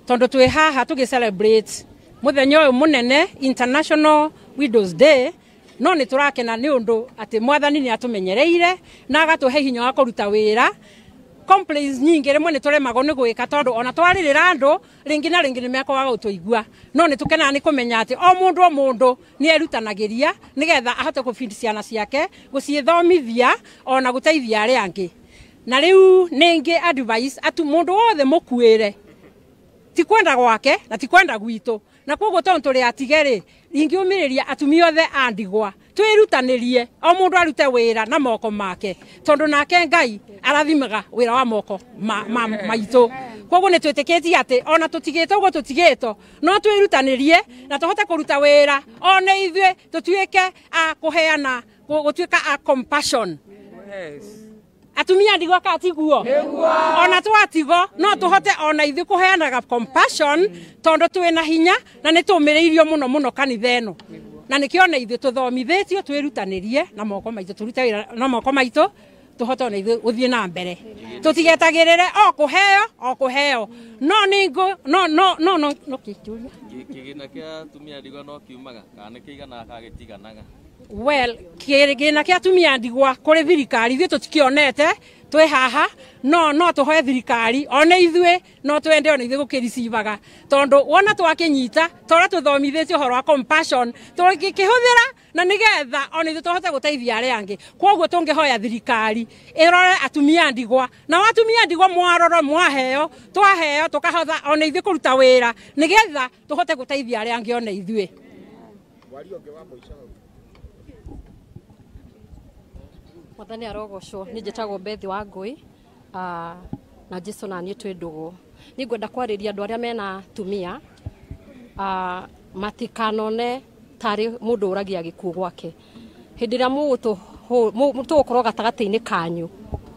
Tondu twi haha tugi celebrate muthenya uyu munene International Widows Day, no ni turakena ni undu ati mwathani ni atumenyereire na agatuhe hinya wa kuruta wira. Complaints nyingi rimwe ni turemagwo ni gwika tondu ona twaririra andu ringi na ringi ni mekwaga gutuigua, no ni tukenaga ni kumenya ati o mundu o mundu ni erutanagiria nigetha ahote gufeed ciana ciake, gucithomithia ona guteithia aria angi. Na riu ningi advice atu mundu wothe mukuire ti kwenda gwake na ti kwenda gwitu, na koguo tondu turi atige ri ingiumiriria atumia othe a ndigwa twirutanirie o mundu arute wira na moko make, tondu nake Ngai arathimaga wira wa moko maitu. Koguo ni twitikitie ati ona tutigite uguo tutigito no twirutanirie na tuhote kuruta wira ona ithuĩ tutuike a kuheana gutuika a compassion. Atumia ndigwa ka tiguo ona twatigo no tuhote ona ithuĩ kuheanaga compassion tondu twina hinya na ni tumiriirio muno muno kanitha eno, na nikio na ithuĩ tuthomithĩtio twirutanirie na moko maitu, turute wira na moko maitu tuhote ona ithuĩ guthie na mbere, tutigetagirire o kuheo o kuheo no ningu no no no no no kiuria kigina kia atumia ndigwa no kiumaga kana nĩ kĩiganaga kana gĩtiganaga? Well, kĩgĩna kĩa atumia ndigwa kũrĩ thirikari ithuĩ tũtikĩonete twĩ haha, no no tũhoe thirikari ona ithuĩ no twende ona ithuĩ gũkĩricivaga, tondũ wona twakĩnyita torĩa tũthomithĩtio ũhoro wa compassion tũngĩkĩhũthĩra na nĩgetha ona ithuĩ tũhote gũteithia arĩa angĩ. Kwoguo tũngĩhoya thirikari ĩrore atumia ndigwa, na atumia ndigwa mwaroro mwaheo twaheo tũkahotha ona ithuĩ kũruta wĩra nĩgetha tũhote gũteithia arĩa angĩ ona ithuĩ. Mwathani arogocwo. Ni njĩtagwo Bethi wa Ngũi, na Jesu na niĩ twĩ ndũgũ. Niĩ ngwenda kwarĩria andũ arĩa mena atumia, matikanone tarĩ mũndũ ũragia gĩkuũ gwake. Hĩndĩ ĩrĩa tũgũkorwo gatagatĩ-inĩ kanyu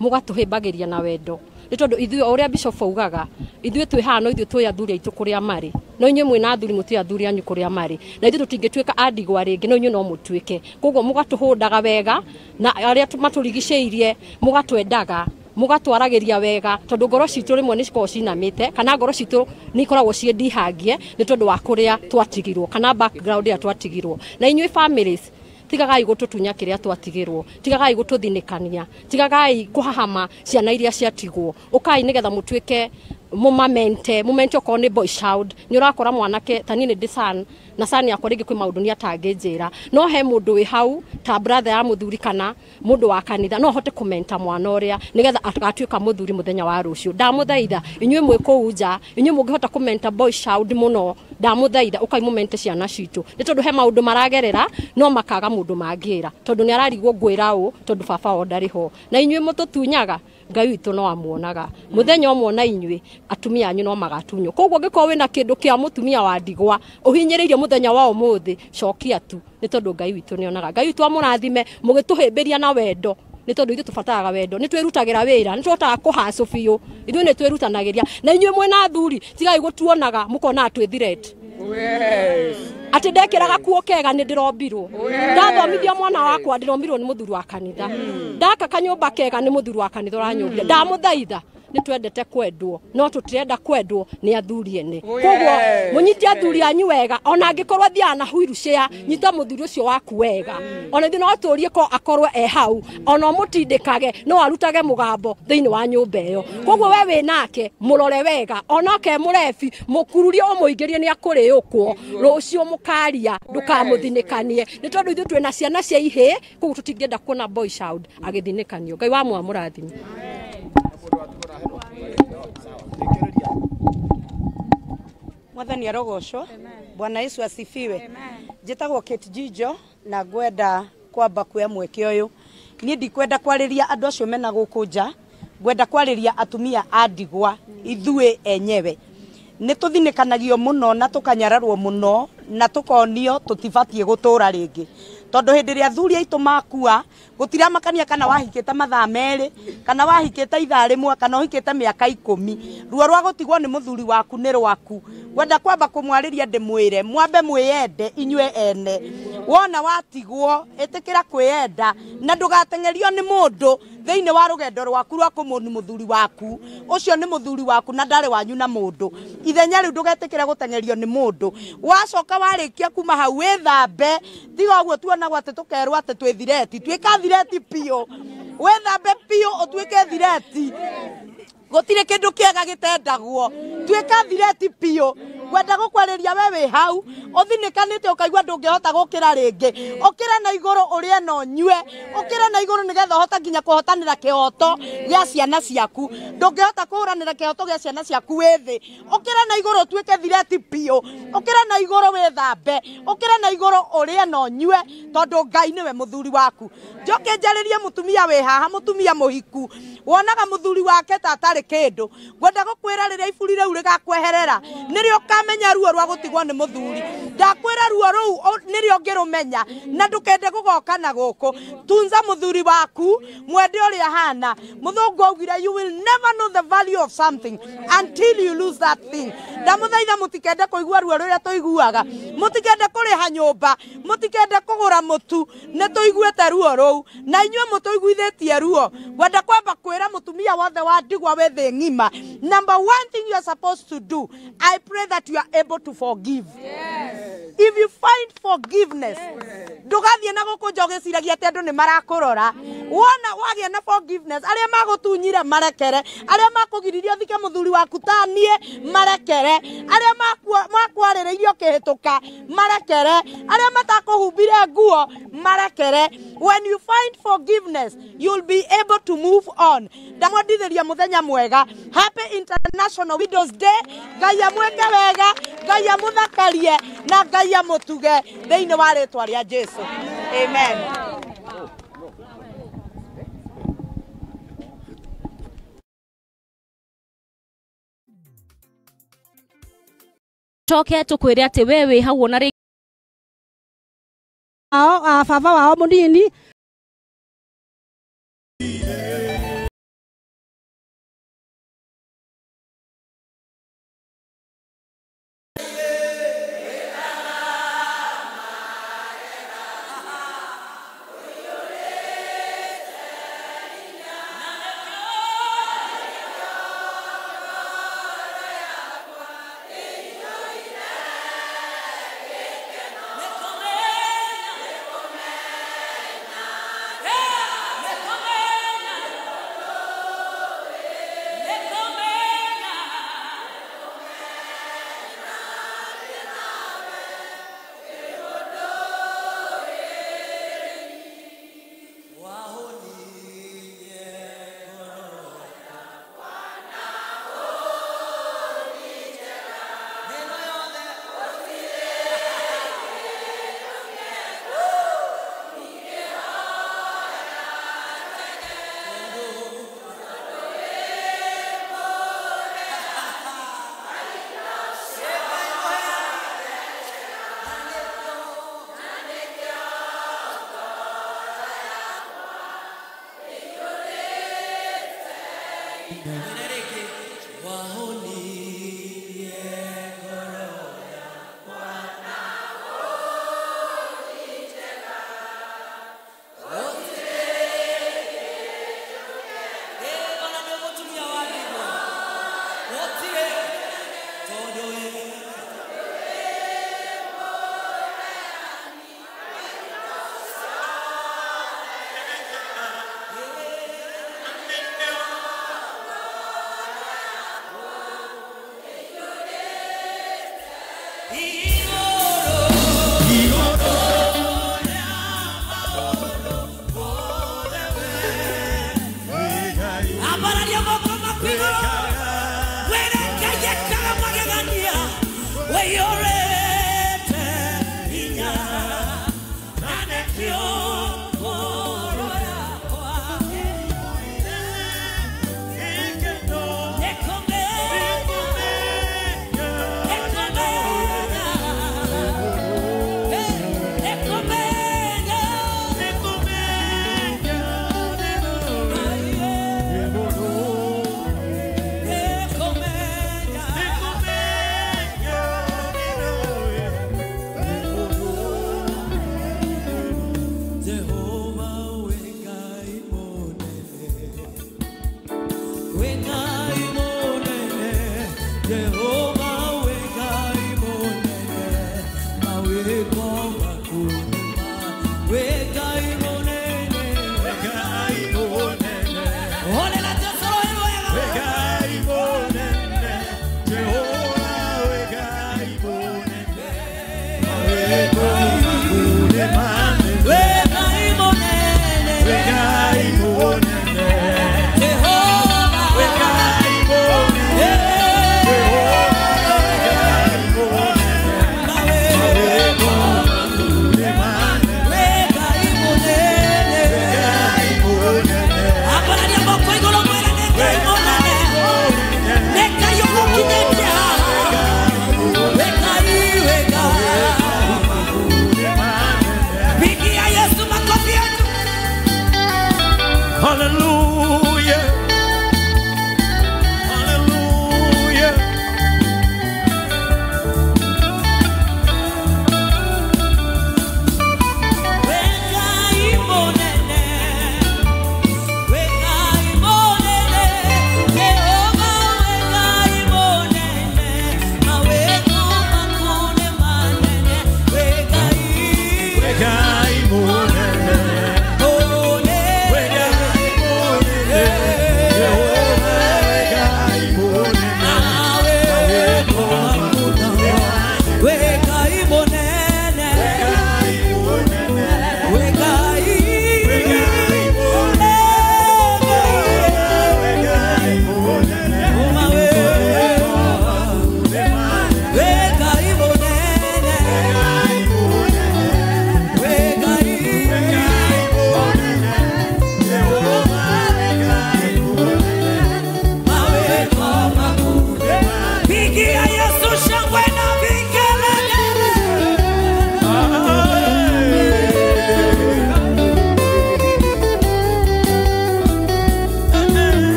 mũgatũhĩmbagĩria na wendo, nĩ tondũ ithuĩ o ũrĩa Bishop augaga, ithuĩ twĩ haha no ithuĩ twĩ athuri aitũ kũrĩa marĩ, no inyuĩ mwĩna athuri mũtĩ athuri anyu kũrĩa marĩ, na ithuĩ tũtingĩtuĩka a ndigwa rĩngĩ, no inyuĩ no mũtuĩke. Koguo mũgatũhũndaga wega na arĩa matũrigicĩirie mũgatwendaga, mũgatwaragĩria wega, tondũ ngoro citũ rĩmwe nĩ cikoragwo cinamĩte kana ngoro citũ nĩ ikoragwo ciĩ ndihangie nĩ tondũ wa kũrĩa twatigirwo kana background ĩrĩa twatigirwo. Na inyuĩ families, tigagai gututunya kiria twatigirwo, tigagai gututhinikania, tigagai kuhahama ciana iria ciatigwo. Ukai nigetha mutuike mumamente mumente okorwo ni boy child, ni urakora mwanake ta ni ndi son na son yakwa ringi kwi maundu ni atangĩnjĩra, no he mundu wi hau ta brother ya muthuri kana mundu wa kanitha no ahote kumenta mwana uria nigetha agatuĩka muthuri muthenya wa rucio. Ndamuthaitha inyuĩ mwĩ kũu nja, inyuĩ mũngĩhota kumenta boy child muno, ndamuthaitha ukai mumente ciana citũ, nĩ tondũ he maundu maragerera no makaga mundu mangĩra, tondũ nĩ ararigwo ngwĩra ũ tondũ baba wao ndarĩ ho. Na inyuĩ mũtũtunyaga, Ngai witũ no amuonaga muthenya ũmwe, na inyuĩ atumia anyu no magatunywo. Koguo ngĩkorwo wĩna kĩndũ kĩa mũtumia wa ndigwa ũhinyĩrĩirie mũthenya wa ũmũthĩ, cokia tu, nĩ tondũ Ngai witũ nĩonaga. Ngai witũ amũrathime mũgĩtũhĩmbĩria na wendo, nĩ tondũ ithuĩ tũbataraga wendo, nĩ twĩrutagĩra wĩra, nĩ tũhotaga kũhacũ biũ, ithuĩ nĩ twĩrutanagĩria. Na inyuĩ mwĩna athuri, tigai gũtuonaga mũkona twĩ threat. Atĩ ndekĩraga kuo kega nĩ ndĩrombirwo, ndathomithia mwana wakwa ndĩrombirwo nĩ mũthuri wa kanitha, ndaka kanyũmba kega nĩ mũthuri wa kanitha ũranyũmbire. Ndamũthaitha, nĩ twendete kwendwo no tũtirenda kwendwo nĩ athuri ene. Koguo mũnyite athuri anyu wega, ona angĩkorwo athiaga na wheelchair, nyita mũthuri ũcio waku wega, ona ithuĩ no tũrie ko akorwo e hau, ona ũmũtindĩkage no arutage mũgambo thĩinĩ wa nyũmba ĩyo. Koguo we wĩ nake mũrore wega, ona ke mũrebi mũkururie ũmũingĩrie nĩ akũrĩũkwo rũciũ mũkaria, ndũkamũthinĩkanie, nĩ tondũ ithuĩ twĩna ciana cia ihĩĩ, koguo tũtingĩenda kuona boy child agĩthinĩkanio. Ngai wa mũrathime. Mwathani arogocwo. Bwana Yesu asifiwe. Njĩtagwo Kate Jijo na ngwenda kwamba kuoya mweke ũyũ. Niĩ ndikwenda kwarĩria andũ acio mena gũkũ nja, ngwenda kwarĩria atumia a ndigwa ithuĩ enyewe. Nĩ tũthinĩkanagio mũno na tũkanyararwo mũno na tũkonio tũtibatiĩ gũtũra rĩngĩ, tondũ hĩndĩ ĩrĩa athuri aitũ makua Gutiramakania kana wahikite mathaa meri kana wahikite ithaa rimwe kana uhikite miaka 10 ruo rwa gutigwo ni muthuri waku ni rwaku. Ngwenda kwamba kumwariria ndimwire mwambe mwiyende inyue ene. Wona watigwo itikira kwiyenda na ndugatengerio ni mundu thiini wa rugendo rwaku rwa kumuni muthuri waku. Ucio ni muthuri waku na ndari wanyu na mundu. Ithenya riu ndugetikire gutengerio ni mundu. Wacoka warikia kuma hau withambe, tiga uguo tuonagwo ati tukerwo ati twi thireti, twika thireti piu, withambe piu utuike thireti. Gutire kindu kiega gitendagwo, twika thireti piu. Ngwenda gukwariria we wi hau uthinikanite ukaigua ndungihota gukira ringi, ukira na iguru urie na unyue, ukira na iguru nigetha uhota nginya kuhotanira kihoto gia ciana ciaku. Ndungihota kuhuranira kihoto gia ciana ciaku wi thi, ukira na iguru utuike thireti piu, ukira na iguru withambe, ukira na iguru urie na unyue, tondu Ngai niwe muthuri waku. Njoke njaririe mutumia wi haha, mutumia muhiku wonaga muthuri wake ta atarĩ kindu. Ngwenda gukwira riria iburi riu rigakweherera nirio ukamenya ruo rwa gutigwo ni muthuri. Ndakwira ruo ruu nirio ngirumenya na ndukende gugoka na guku. Tunza muthuri waku, mwende uria hana. Muthungu augire you will never know the value of something until you lose that thing. Ndamuthaitha mutikende kuigua ruo ruria tuiguaga, mutikende kuriha nyumba, mutikende kugura mutu, ni tuiguite ruo ruu na inyue mutuiguithitie ruo. Ngwenda kwamba kwira mutumia wothe wa ndigwa we thi ng'ima, number one thing you are supposed to do, I pray that you are able to forgive. Yes. If you find forgiveness, ndugathie na guku nja ugiciragia ati andu ni marakurora. Wona wagia na forgiveness, aria magutunyire marekere, aria makugiririe uthike muthuri waku ta nie marekere, aria makwarĩrĩirie ũkĩhĩtũka marekere, aria matakuhumbire nguo marekere. When you find forgiveness, you'll be able to move on. Ndamwendithĩria muthenya mwega. Happy International Widows Day. Ngai amwĩke wega, Ngai amuthakarie na Ngai amutuge thĩinĩ wa rĩtwa rĩa Jesu. Amen. Coke tukwire ati we wi hau ona ao baba wao munini. Come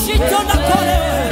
Citũ na kũrĩ.